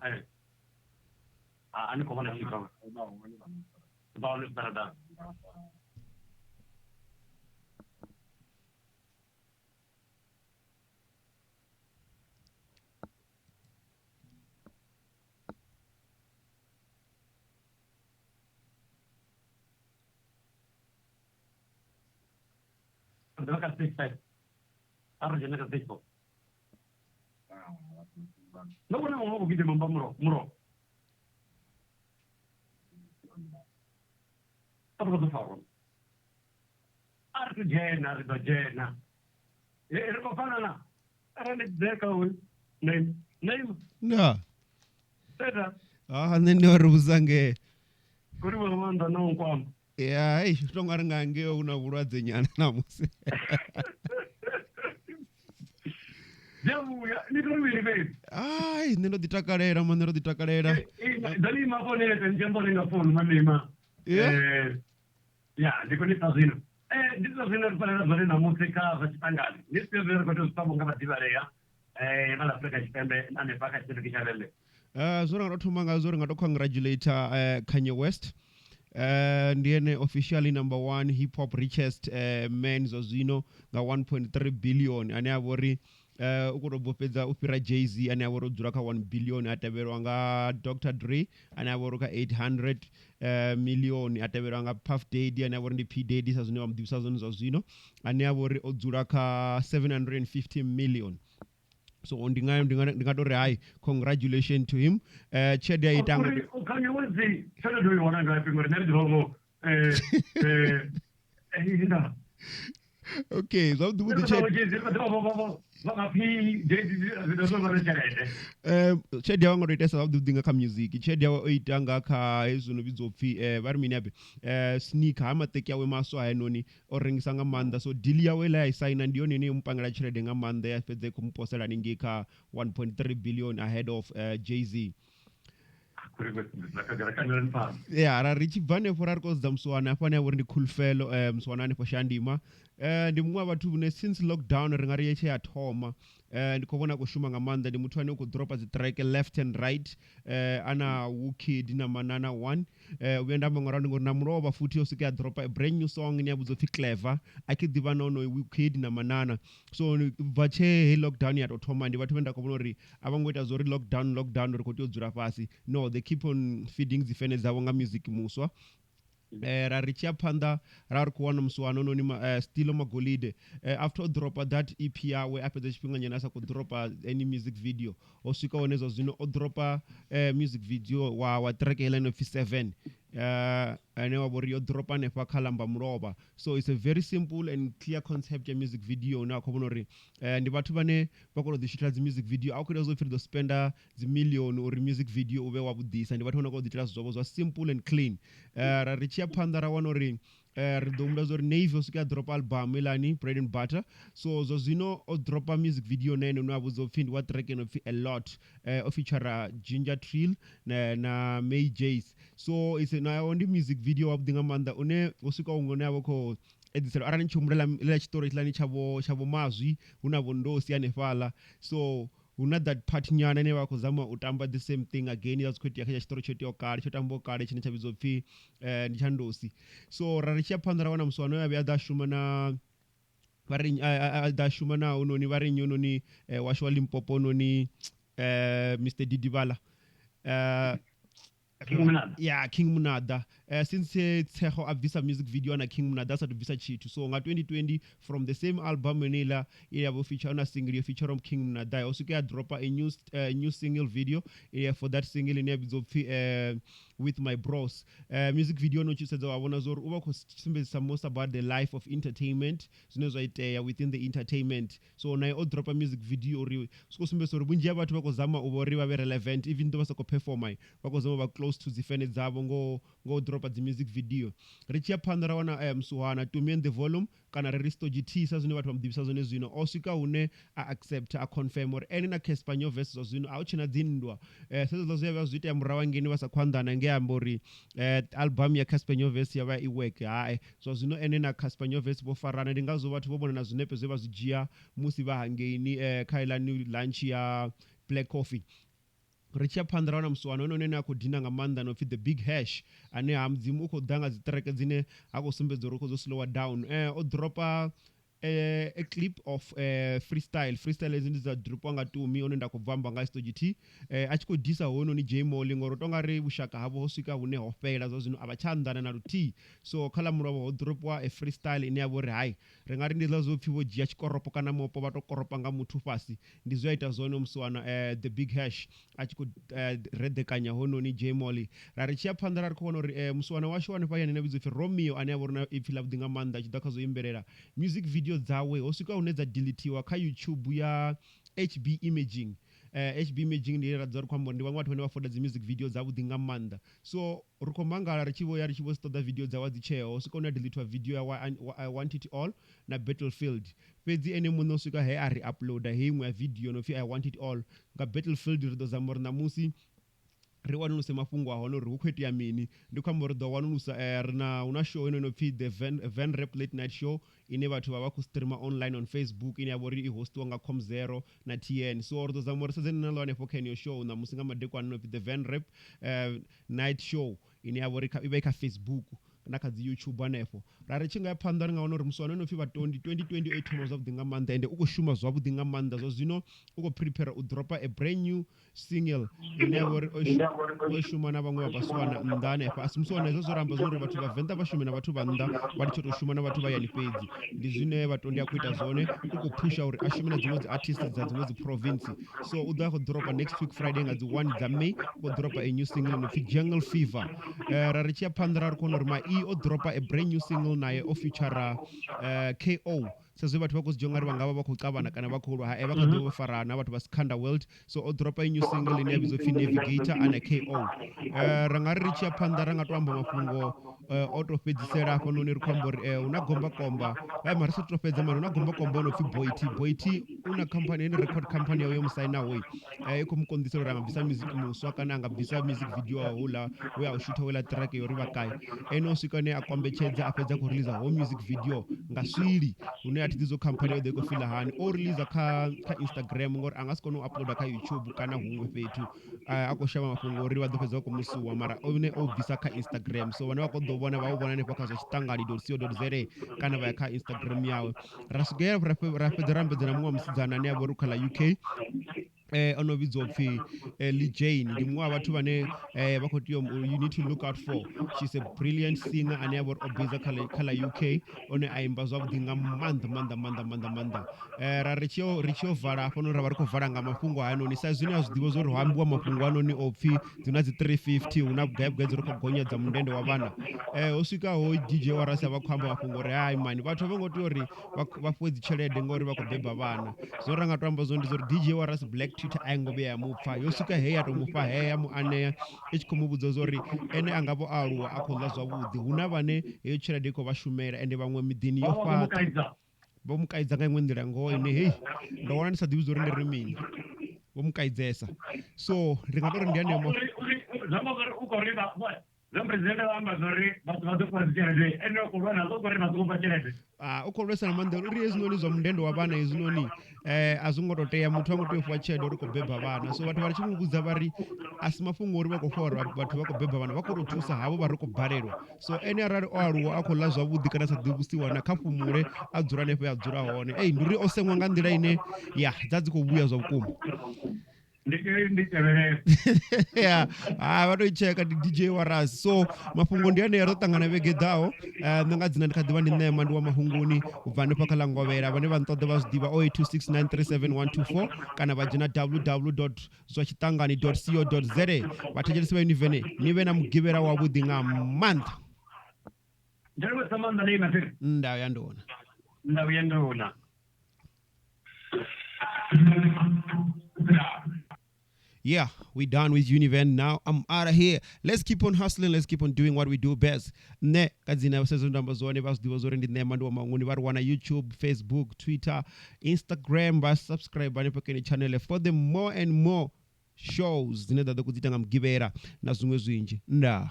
Eh. A ni khou vhona tshithu vha hone zwiṱaraṱani. Ri ḓo vha kha stage 5. A ri dzhene kha stage 4. Ndo vhona vhaṅwe vha khou gidima mba muro muro. A ri khou ḓo farwa. A ri dzhena ri ḓo dzhena. Ri khou fana na arali ndi dzeka uyu. Name name. Nda. Teta. Ah, nṋe ndi uri vhudza nge. Kuri vha maanḓa na u nkwama. Ya, ei, to nga ri nga ngeo hu na vhulwadze nyana ṋamusi. Zwi a vhuya, ni tou vhili fhedzi. Ai, nṋe ndo ḓi takalela, ma nṋe ndo ḓi takalela. Ḓo ni ima afho ni ni tshi amba uri nga founu ma ni ima. Yeah. Ya, ndi khou ni pfa zwino. Ndi zwa zwino ri fanela zwone ṋamusi kha zwa tshiṱangani. Ndi zwifhio zwine ri khou tea u zwi pfa vhunga vhaḓivhalea vha ḽa Afrika Tshipembe na hanefha kha tshiṱiriki tsha Vhembe? Zwo ra nga to thoma ngazwo ri nga to congratulate Kanye West. Ndi ene officially number one hip hop richest man zwa zwino nga 1.3 billion ane a vha uri u khou tou bva u fhedza u fhira Jay-Z ane a vha uri o dzula kha 1 billion a tevhelwa nga Dr Dre ane a vha uri kha 800 million a tevhelwa nga Puff Daddy ane a vha uri ndi P Daddy sa zwine vha mu ḓivhisa zwone zwa zwino ane a vha uri o dzula kha 750 million. So ndi nga ndi nga ndi nga to ri hai congratulations to him. Tshelede ya ita nga uri Kanye West tshelede i wana ngafhi ngori nṋe ndi ḓivha vho nda okay zwavhuḓi vhuḓi tshelede tshelede yawe nga to itesa zwavhuḓi vhuḓi nga kha music tshelede yawe o ita nga kha hezwi no vhidzwa upfhi vha ri mini habe sneaker ha maṱeki awe maswa haenoni o rengisa nga maanḓa so deal yawe iḽa ya i saina ndi yone ine yo mu pangela tshelede nga maanḓa ya fhedza i khou mu posela haningei kha 1.3 billion ahead of Jay-Z. Ya ra ri tshi bva hanefho ra ri khou sedza musiwana hafha ane a vha uri ndi Khulufhelo musiwana hanefho Shandima ndi muṅwe wa vhathu vhune since lockdown ri nga ri tshe ya thoma ndi khou vhona a khou shuma nga maanḓa ndi muthu ane u khou dropa dzi track left and right ana Wukid na Manana one U vhuya nda amba ngauralo ndi ngori na mulovha futhi yo swika ya dropa a brand new song ine ya vhudzwa upfhi Clever a kha ḓivha na onoyo Wukid na Manana so bva tshe heyi lockdown ya tou thoma ndi vhathu vhe nda khou vhona uri a vho ngo ita zwo ri lockdown lockdown ri khou tea u dzula fhasi no they keep on feeding dzi fene dzavho nga music muswa. Ra ri tshi ya phanḓa ra ri khou wana musiwana ononi Stilo Magolide after o dropa that EP yawe a fhedza tshifhinga nyana a sa khou dropa any music video ho swika hone zwa zwino o dropa music video wa track heiḽa ino pfi 7 ane wa vha uri yo dropa hanefha kha lamba mulovha so it's a very simple and clear concept ya music video une wa khou vhona uri ndi vhathu vhane vha kona u ḓi shuthela dzi music video a u khou ita zwo pfhi ri ḓo spenda dzi million uri music video u vhe wa vhuḓisa ndi vhathu vhane vha kona u ḓi itela zwithu zwavho zwa simple and clean. Ra ri tshi ya phanḓa ra wana uri Ri ḓo humbula zwa uri Navy o swika a dropa album heiḽani Bread and Butter so zwa zwino o dropa music video na ene une a vhudza upfhi ndi wa track ino pfhi A Lot o feature Ginger Trill na, na May Jays so it's nayo ndi music video wavhuḓi nga maanḓa une wo swika huṅwe une avha khou edzisela arali ni tshi humbula ḽa tshiṱori tshiḽani tshavho tsha vho Mazwi hu na vho Ndosi hanefhaḽa so Hu na that part nyana ine vha khou zama u tamba the same thing again ya zwi khou itea kha tsha tshiṱori tsho iteaho kale tsho tambaho kale tshine tsha vhidzwa upfhi ndi tsha ndosi. So ra ri tshi ya phanḓa ra wana musiwana we a vhuya a ḓa a shuma na vha ri a ḓa a shuma na hounoni vha ri nnyi hounoni washu wa Limpopo hounoni Mister Didibala King Munada. Yeah, King Munada. Since Tshego a bvisa music video na King Munada sa bvisa tshithu. So nga 2020 from the same album enela ya vho feature na single yo feature from King Munada. O swika ya dropa a new single video for that single ine ya vhidzwa upfi With My Bros. Music video no tshi sedza wa vhona zwori u vha khou sumbedzisa most about the life of entertainment zwine zwa itea within the entertainment. So naye o dropa music video uri zwi khou sumbedzisa uri vhunzhi ha vhathu vha khou zama u vha uri vha vhe relevant even though vha sa khou performa vha khou zama u vha close to dzi fene dzavho ngo ngo dropa. dropa dzi music video. Ri tshi ya phanḓa ra wana Musuhana Tumi and the Volume kana ri Risto GT sa zwine vhathu vha mu ḓivhisa zwone zwino, o swika hune a accept a confirm uri ene na Cassper Nyovest zwa zwino a hu tshena dzinndwa. Sa zwezwiḽa zwe vha zwi itea murahu hangeini vha sa khou anḓana nge amba uri album ya Cassper Nyovest ya vha i work. Hai, zwa zwino ene na Cassper Nyovest vho farana, ndi ngazwo vhathu vho vhona na zwinepe zwe vha zwi dzhia musi vha hangeini kha iḽa new launch ya Black Coffee. Ri tshi ya phanḓa ra wana musiwana hone ane a khou dina nga maanḓa no pfi The Big Hash, ane ha mudzimu u khou ḓa nga dzi track dzine ha khou sumbedza uri u khou dzo slower down. O dropa a clip of freestyle. Freestyle hedzi ndi dza dropiwa nga Tumi one nda khou bva amba nga Stogie T, a tshi khou disa hoyunoni J Molley ngori u tonga ri vhushaka havho ho swika hune ho fhela zwa zwino a vha tsha anḓana na luthihi. So kha ḽa mulovha ho dropiwa a freestyle ine ya vha uri hai ri nga ri ndi hezwiḽa zwo pfhi vho dzhia tshikoropo kana mopo vha to koropa nga muthu fhasi, ndi zwe a ita zwone musiwana The Big Hash a tshi khou reḓekanya hoyunoni J Molley. Ra ri tshi ya phanḓa ra ri khou vhona uri musiwana washu wa hanefha hayani ane a vhidzwa upfhi Romeo ane avha uri na ipfhi ḽavhuḓi nga maanḓa a tshi ḓa kha zwo imbelela, music video dzawe ho swika hune dza deletiwa kha YouTube ya HB Imaging. HB Imaging ndi ra dzula ri khou amba uri ndi vhaṅwe vhathu vhane vha foda dzi music video dzavhuḓi nga maanḓa, so ri khou mangala ri tshi vho ya ri tshi vho ṱoḓa video dzawe a dzi tsheho. Ho swika hune a deletiwa video ya I Want It All na Battlefield, fhedzi ene muṋe o swika he a ri uploader heyi iṅwe ya video no pfhi I Want It All nga Battlefield. Ri ḓo zama uri ṋamusi ri wanuluse mafhungo a hone uri hu khou itea mini. Ndi khou amba uri ri ḓo wanulusa ri na hu na show ino no pfhi The Van Rap Late Night Show ine vhathu vha vha khou streamer online on Facebook, ine ya vha uri i hostiwa nga Comzero na TN. So ri ḓo zama uri sedzene na ḽo hanefho kha heneyo show ṋamusi nga madekwana no pfhi The Van Rap Night Show ine ya vha uri i vha i kha Facebook na kha dzi YouTube hanefho. Ra ri tshi nga ya phanḓa ri nga wana uri musiwana no pfhi Vhatondi 2020 o i thoma zwavhuḓi nga maanḓa ende u khou shuma zwavhuḓi nga maanḓa zwa zwino u khou prepare u dropa a brand new single ine ya vha uri o shuma na vhaṅwe vha vhasiwana nnḓa hanefha. A si musiwana hezwo zwo ramba zwo uri vhathu vha Venḓa vha shume na vhathu vha nnḓa, vha litshe u tou shuma na vhathu vha hayani fhedzi. Ndi zwine Vhatondi a khou ita zwone, u khou phusha uri a shume na dziṅwe dzi artist dza dziṅwe dzi province. So u ḓo a khou dropa next week Friday nga dzi 1 dza May, u khou dropa a new single no pfi Jungle Fever. Ra ri tshi ya phanḓa ra ri khou vhona uri Mai o dropa a brand new single naye o feature KO, sa zwe vhathu vha khou zwi dzhia ungari vha nga vha vha khou qabana kana vha khou lwa, hae vha kha ḓi vha farana vhathu vha Skhanda World. So o dropa a new single ine ya vhidzwa upfhi Navigator ana KO. Ra nga ri ri tshi ya phanḓa ra nga to amba mafhungo o to fhedzisela hafhanoni, ri khou amba uri hu na gombakomba hai mara sa to fhedza mara hu na gombakomba o no pfhi Boity. Boity u na company ene record company yawe yo musainaho i khou mu konḓisela uri a nga bvisa music muswa kana a nga bvisa music video wa houḽa we a u shutha weiḽa track yo ri vha kae. Ene o swika hune a kombetshedza a fhedza khou release whole music video nga swili, hune a thi ḓi zwo khamphani ya ḓo i khou fila hani. O release kha Instagram ngori a nga si kone u uploader kha YouTube kana huṅwe fhethu, a khou shavha mafhungo uri vha ḓo fhedza vha khou musuwa, mara one o bvisa kha Instagram. So vhane vha khou ḓo vhona vha u vhona hanefha kha zwa tshiṱangani dot co dot za kana vha ya kha Instagram yawe. Ra swikelela ra fhedza ra ambedzana muṅwe wa musidzana ane a vha uri kha ḽa UK, o no vhidzwa upfhi Lee Jane. Ndi muṅwe wa vhathu vhane vha khou tea you need to look out for. She's a brilliant singer ane a vha uri o base kha ḽa UK, one a imba zwavhuḓi nga maanḓa maanḓa maanḓa maanḓa maanḓa. Ra ri tshi yo vala hafhanoni ra vha ri khou vala nga mafhungo hayanoni, sa zwine a zwi ḓivha zwa uri ho ambiwa mafhungo hanoni o pfhi dzi na dzi 350 hu na vhugai vhugai dzi ri khou gonya dza mundende wa vhana. Ho swika ho DJ wa Rasi vha khou amba mafhungo uri hai mani vhathu a vho ngo tea uri vha fhiwe dzi tshelede ngori vha khou beba vhana. Zwino ra nga to amba zwone ndi zwa uri DJ wa Rasi Black Twitter a i ngo vhuya ya mupfa, yo swika he ya to mufha he ya mu anea i tshi khou mu vhudza zwa uri ene a nga vho aluwa a khou ḽa zwavhuḓi, hu na vhane heyo tshelede i khou vha shumela ende vhaṅwe miḓini yo fhaṱa. Vho mu kaidza nga iṅwe nḓila ngoho ine hei ndo wana ndi sa ḓivhi zwa uri ndi ri mini, vho mu kaidzesa. So ri nga to ri ndi aneo Muphuresidennde vha amba zwa uri vhathu vha ḓo fhiwa dzi tshelede, ene u khou lwa nazwo, u khou ri vha songo fha tshelede. U khou lwesa nga maanḓa uri hezwinoni zwa mundende wa vhana hezwinoni a zwi ngo to tea, muthu ha ngo tea u fhiwa tshelede uri khou beba vhana. So vhathu vha ri tshi mu vhudza vha ri a si mafhungo uri vha khou fhiwa uri vhathu vha khou beba vhana, vha khou tou thusa havho vha ri khou balelwa. So ene arali o aluwa a khou ḽa zwavhuḓi kana a sa ḓivhi vhusiwana, kha fhumule a dzula hanefho he a dzula hone. Ei ndi uri o seṅwa nga nḓila ine ya dza dzi khou vhuya zwa vhukuma. Ndi ndi tevhelele. Ya ha vha to i tsheka ndi DJ Warasi. So mafhungo ndi anea, ro ṱangana vhege ḓaho. Nṋe nga dzina ndi kha ḓivha ndi Ṋema, ndi wa Mahunguni u bva hanefha kha ḽa Ngovhela. Vhane vha nṱoḓa vha zwi ḓivha 0826937124 kana vha dzhena www zwatshiṱangani co za. Vhathetshelesi vha Univen ni vhe na mugivhela wavhuḓi nga maanḓa. Ndi livhuwa maanḓa Neymar. Ndau ya nduna. Ndau ya nduna. Yeah, we done with Univen now. I'm out of here. Let's keep on hustling. Let's keep on doing what we do best. Nṋe ka dzina sezo ndo amba zwone vha zwi ḓivha zwori ndi nṋe Mandiwa Manguni vha ri wana YouTube, Facebook, Twitter, Instagram vha subscribe hanefho kene channel for the more and more shows dzine dza ḓo khou dzi ita nga mugivhela na zwiṅwe zwinzhi. Ndaa.